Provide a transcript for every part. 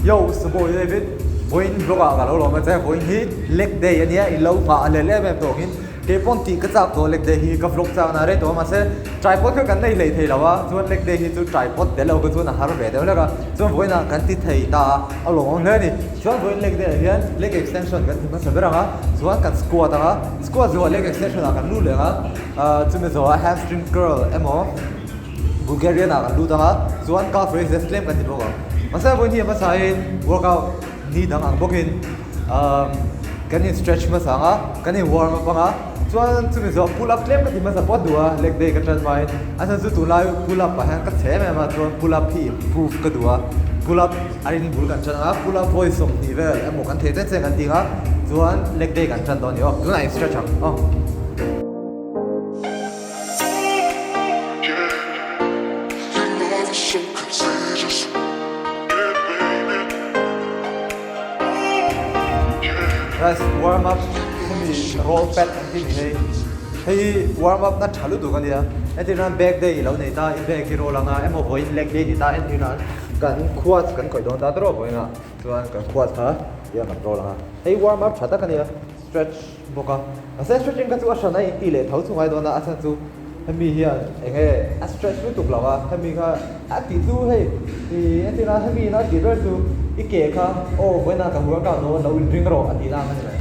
Yo, Subo David, vawiin vlog ah ka lo lawm a che, vawiin hi leg day a nia, i lo nghah lel em em tawh angin kei pawn tih ka chak tawh leg day hi ka vlog chak na rei tawh a mahse tripod kha kan nei hlei thei lo a, chuan leg day hi chu tripod tel lo kha chuan a har ve deuh hlek a, chuan vawiin ah kan ti thei ta a, a lawmawm hle a ni. Chuan vawiin leg day ah hian leg extension kan ti hmasa ber ang a, chuan kan squat ang a, squat zawhah leg extension ah kan lut leh ang a, ah chumi zawhah hamstring curl emaw Bulgarian ah kan lut ang a, chuan calf raises tlem kan ti bawk ang. Mahse vawiin hi a hmasain workout ni dang ang bawkin umm kan in stretch hmasa ang a, kan in warm up ang a, chuan chumi zawh pull up tlem ka ti hmasa pawh duh a, leg day ka tan hmain a chhan chu tunlai pull up ah hian ka chhe em em a, chuan pull up hi improve ka duh a, pull up a in bul kan tan ang a, pull up vawi 20 vel emaw kan thei chen chen kan ti ang a, chuan leg day kan tan dawn a ni aw, tunah in stretch ang aw. Guys warm up hemi roll pad an tih ni hei hei hi warm up na tha lutuk ania entir nan back day ilo nei ta i back i roll anga emaw vawiin leg day ni ta entir nan kan quads kan khawih dawn ta tawrh vawiin ah chuan kan quads kha tiang kan roll anga hei warm up tha tak ania. Stretch bawk a, mahse stretching kha chu a hran a intih leh tho chungai dawn a, a chhan chu hemi hian eng nge a stretch lutuk lo a, hemi kha a tih chu hei ih entir a hemi in a tih ber chu i ke kha aw vawiinah ka workout dawn lo inring rawh a tih na ang a ni mai.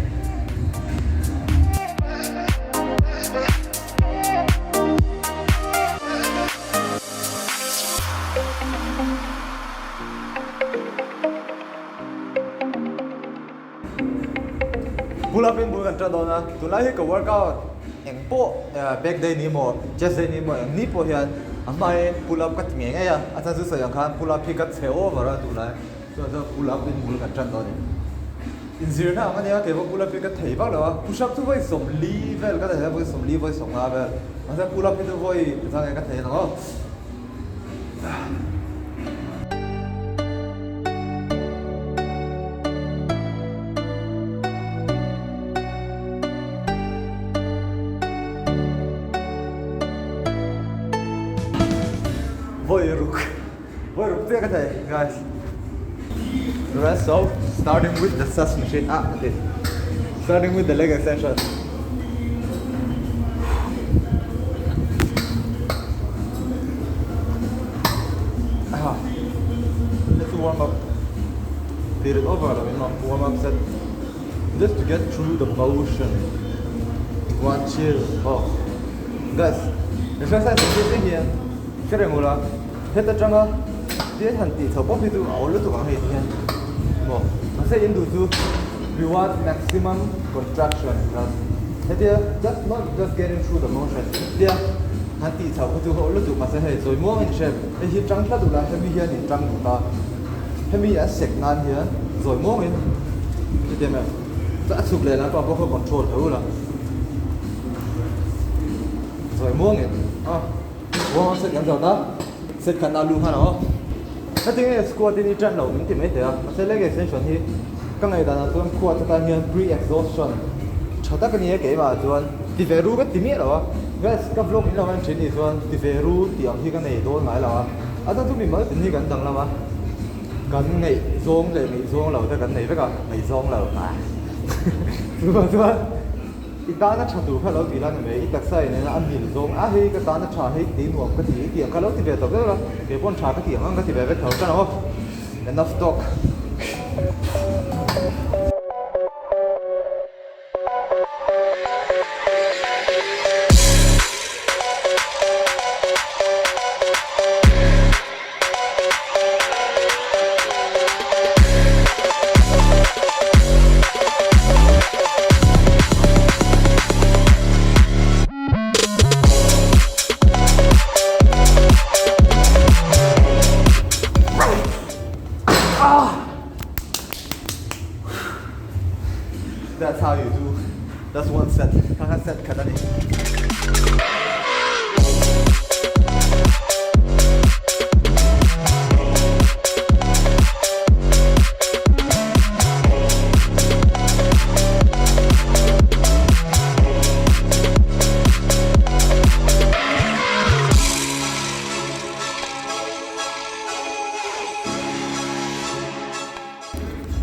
Pull up in bul kan tan dawn a, tunlai hi ka workout eng pawh back day ni emaw chest day ni emaw eng ni pawh hian a hmain pull up ka ti ngei ngei a, a chhan chu sawi ang khan pull up hi ka chhe over a tunlai chuan chuan pull up in bul kan tan dawn a ni. Inzirna ang a nia kei pawh pull up hi ka thei vak lo a, push up chu vawi 40 vel ka thei a, vawi 40 vawi 50 vel mahse pull up hi chu vawi zang nge ka thei ang aw. Vawi ruk vawi ruk chiah ka thei guys rest so starting with the sus machine ah ka ti starting with the leg extension. Let's warm up. Did it over warm up set just to get through the motion. One chill oh guys exercise ang chi hian hre reng ula heta tanga tia han tih chho pawp hi chu a awl lutuk ang hei ti hian maw mahse in duh chu we want maximum contraction guys hetia just not just getting through the motion tia han tih chho kha chu a awl lutuk mahse hei zawi muang in hre hei hi tang hlat ula hemi hian in tang duh ta hemi a sek nan hian zawi muang in hetiang em chuan a chhuk leh lam pang pawh kha control tho ula zawi muang in a warm up set kan zawt a set khat na lu khan aw heti nge squat in i tan lo min ti mai thei a mahse leg extension hi ka ngaihdan ah chuan khuat atan hian pre exhaustion tha tak a ni a keimah chuan ti ve ru ka ti miah lo a guys ka vlog in lo en thin nih chuan ti ve ru tih ang hi ka nei dawn ngai lo a. A chuan chu mimal tin hi kan danglam a, kan ngaihzawng leh ngaihzawng lo te kan nei vek a, ngaihzawng lo chuvang chuan i tana tha tur kha lo ti la ni mai, i taksa in a mil zawng a hei ka tana tha hei tih nuam ka ti i tih ang kha lo ti ve tawp vek la, kei pawn tha ka tih ang ang ka ti ve vek tho tan ang aw, enough talk. That's how you do That's one set Kha kha set khat a ni.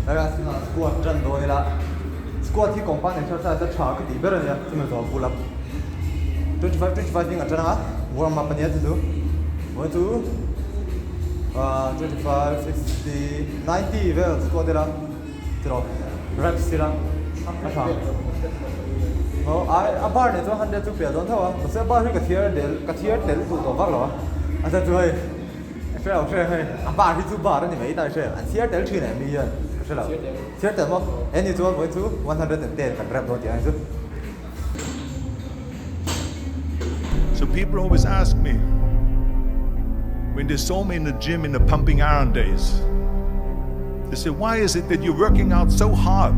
Squat tan dawn ila squat hi compound exercise a tha ka tih ber a nia chumi zawh pull up 25 25 ding a tan a warm up a nia chu chu vawi chu ah 25 60 90 vel squat ila tiraw reps ila a tha aw ai a bar nen chuan 100 chu piah dawn tho a mahse a bar hi ka thiar del ka thiar tel duh tawh vak lo a a chuan chu hei. Hre lo hre hei a bar hi chu bar a ni mai ta hre an chhiar tel thin em mi hian ka hre lo chhiar tel maw he ni chuan vawi chu 110 kan rep dawn tih ang chu. So people always ask me when they saw me in the gym in the pumping iron days they say why is it that you're working out so hard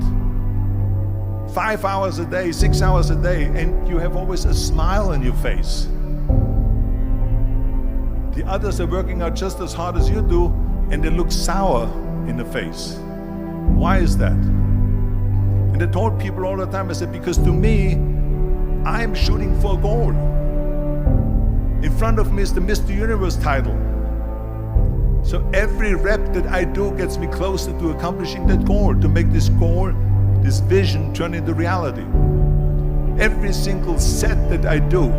5 hours a day 6 hours a day and you have always a smile on your face The others are working out just as hard as you do and they look sour in the face. Why is that? And I told people all the time, I said, because to me, I'm shooting for a goal. In front of me is the Mr. Universe title. So every rep that I do gets me closer to accomplishing that goal, to make this goal, this vision turn into reality. Every single set that I do,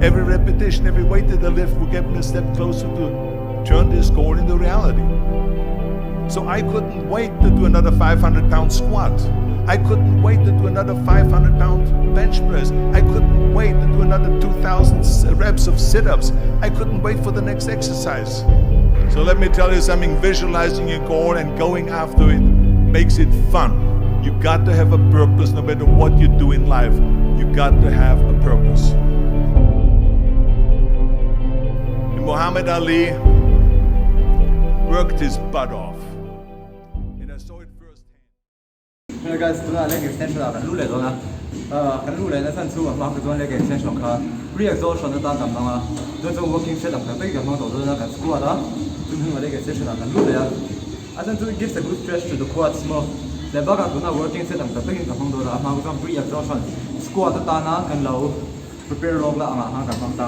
every repetition, every weight that I lift will get me a step closer to turn this goal into reality. So I couldn't wait to do another 500 pound squat. I couldn't wait to do another 500 pound bench press. I couldn't wait to do another 2,000 reps of sit ups. I couldn't wait for the next exercise. So let me tell you something visualizing your goal and going after it makes it fun. You got to have a purpose no matter what you do in life. You got to have a purpose. And Muhammad Ali worked his butt off. And I saw it firsthand. Hello guys, tunah leg extension ah kan lu leh dawn a, kan lu lehna chhan chu a hma kha chuan leg extension kha pre exhaustion atan kan hmang a, chuan chuan working set up tak takin kan hmang tawh dawn a, kan squat a, chumi hnungah leg extension ah kan lu leh a, a chhan chu it gives a good stretch to the quads maw, leh bakah tunah working set ang tak takin kan hmang dawn a, a hma kha chuan pre exhaustion squat atana kan lo prepare lawk la angah khan kan hmang ta,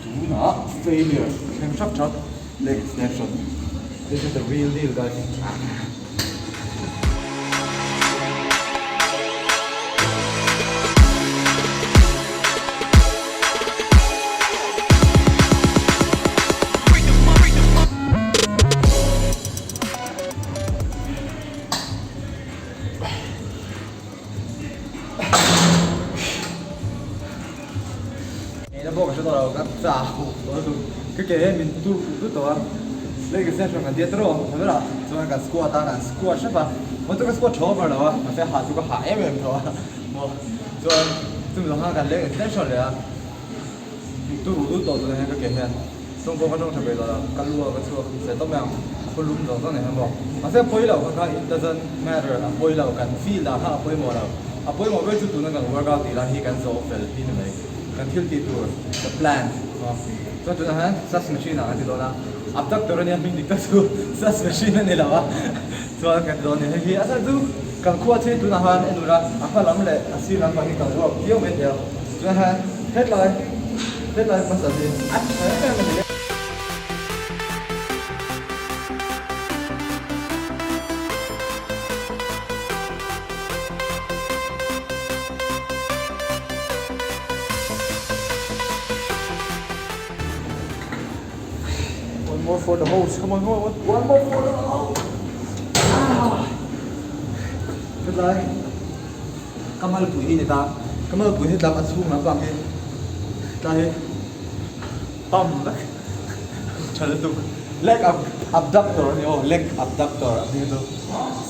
tunah failure thleng thap thap leg extension, this is the real deal guys. Ngeina pawh ka hre tawh lo ka chau tawh lutuk ka ke hian min tur ut ut tawh a leg extension kan tia tawh a berah chuan kan squat a kan squat hrep a motor ka squat tha over lo a mahse ha chu ka hah em em tho a maw chuan chumi zawng khan kan leg extension leh a min tur ut ut tawh tûnah hian ka ke hian chung pawh ka tawng tha ve tawh lo ka lu a ka chhuak se tawp mai ang a khaw lum zawng zawng nei hian maw mahse a pawi lo kha kha it doesn't matter a pawi lo kan field ah kha a pawimawh lo a pawimawh ber chu tuna kan workout tih lai hi kan zawh fel hi ni mai. Kan thil tih tur the plan maw chuan tunah hian sas machine ah kan ti dawn a abductor ania hming dik tak chu sas machine a ni lo a chuan kan ti dawn a ni hei hi a chhan chu kan khua chu tunah hian en ula a hma lam leh a sir lam pang hi kan work viau mai thei a tunah hian hetlai hetlai hmasa hi a tha em em a ni. One more for the host. Come on, come on. One more for the host. Ah. Goodbye. Kamal pui hi ni ta. Kamal pui hi tlam a chhung lam bang hi. Tlai hi pam vek. Tha lutuk. Leg ab abductor ani aw. Leg abductor a hming chu.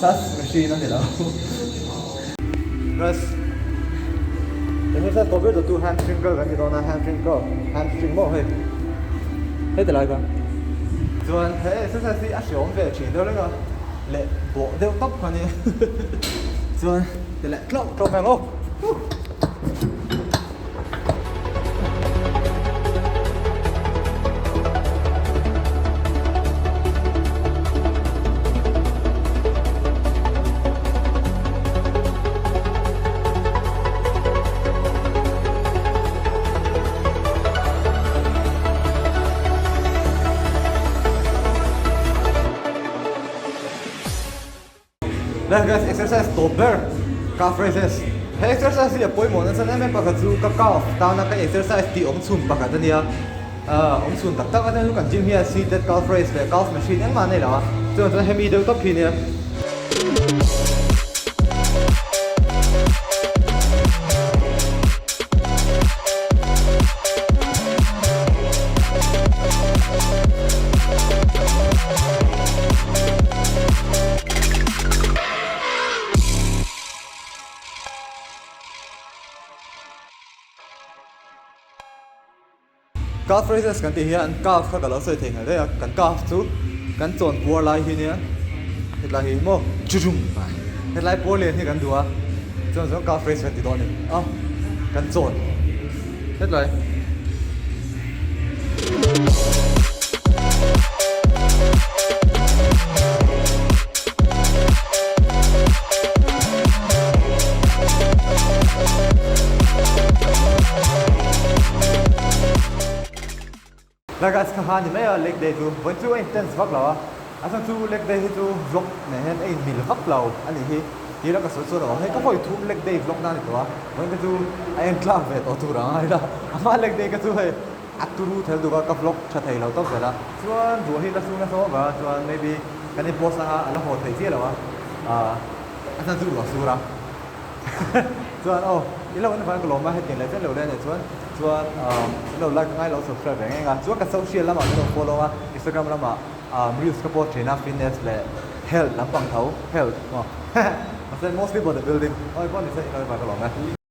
Sas machine ani lo. Rest. Exercise tawh ber tu hamstring curl kan ti dawn a hamstring curl hamstring maw hei heti lai kha chuan he exercise hi a hreawm ve thin deuh reng a leh bawh deuh tawp kha nia chuan ti leh tlauh tlauh mai ang aw. Le guys exercise tawp ber calf raises. He exercise hi a pawimawh nasa em em pakhat chu ka calf tana ka exercise tih awm chhun pakhat a nia. Awm chhun tak tak a chuan chu kan gym hian seated calf raise leh calf machine engmah a nei lo a. Chuan chuan hemi deuh tawp hi nia. Calf raises kan tih hian calf kha ka lo sawi thei nghal daih a, kan calf chu kan chawn puar lai hi nia hetlai hi maw chujum hetlai puar lian hi kan duh a chuan chuan calf raise kan ti dawn a ni a kan chawn hetlai. Lagas kha ni mai a leg day chu vawi chu a intense vak lo a, a chhan chu leg day hi chu vlog nen hian a inmil vak lo a nih hi tih la ka sawi chuan awm hei ka vawi thum leg day vlog na a ni tawh a, vawiin te chu a en tlak ve tawh tur ang a ila a hma leg day kha chu hei a turu thel duk a ka vlog tha thei lo tawp zel a, chuan ruah hi la su nasa awm a chuan maybe kan in post anga a la haw theih chiah lo a, a chhan chu ruah sur a. Chuan aw i lo en vang ka lawm a hetiang leh chen lo leh a nih chuan chuan i lo like ngai lo subscribe reng reng a chuan ka social lamah min lo follow a Instagram lamah reels ka post thin a fitness leh health lampang tho health maw mahse mostly body building aw pawh ni se i lo en vang ka lawm e.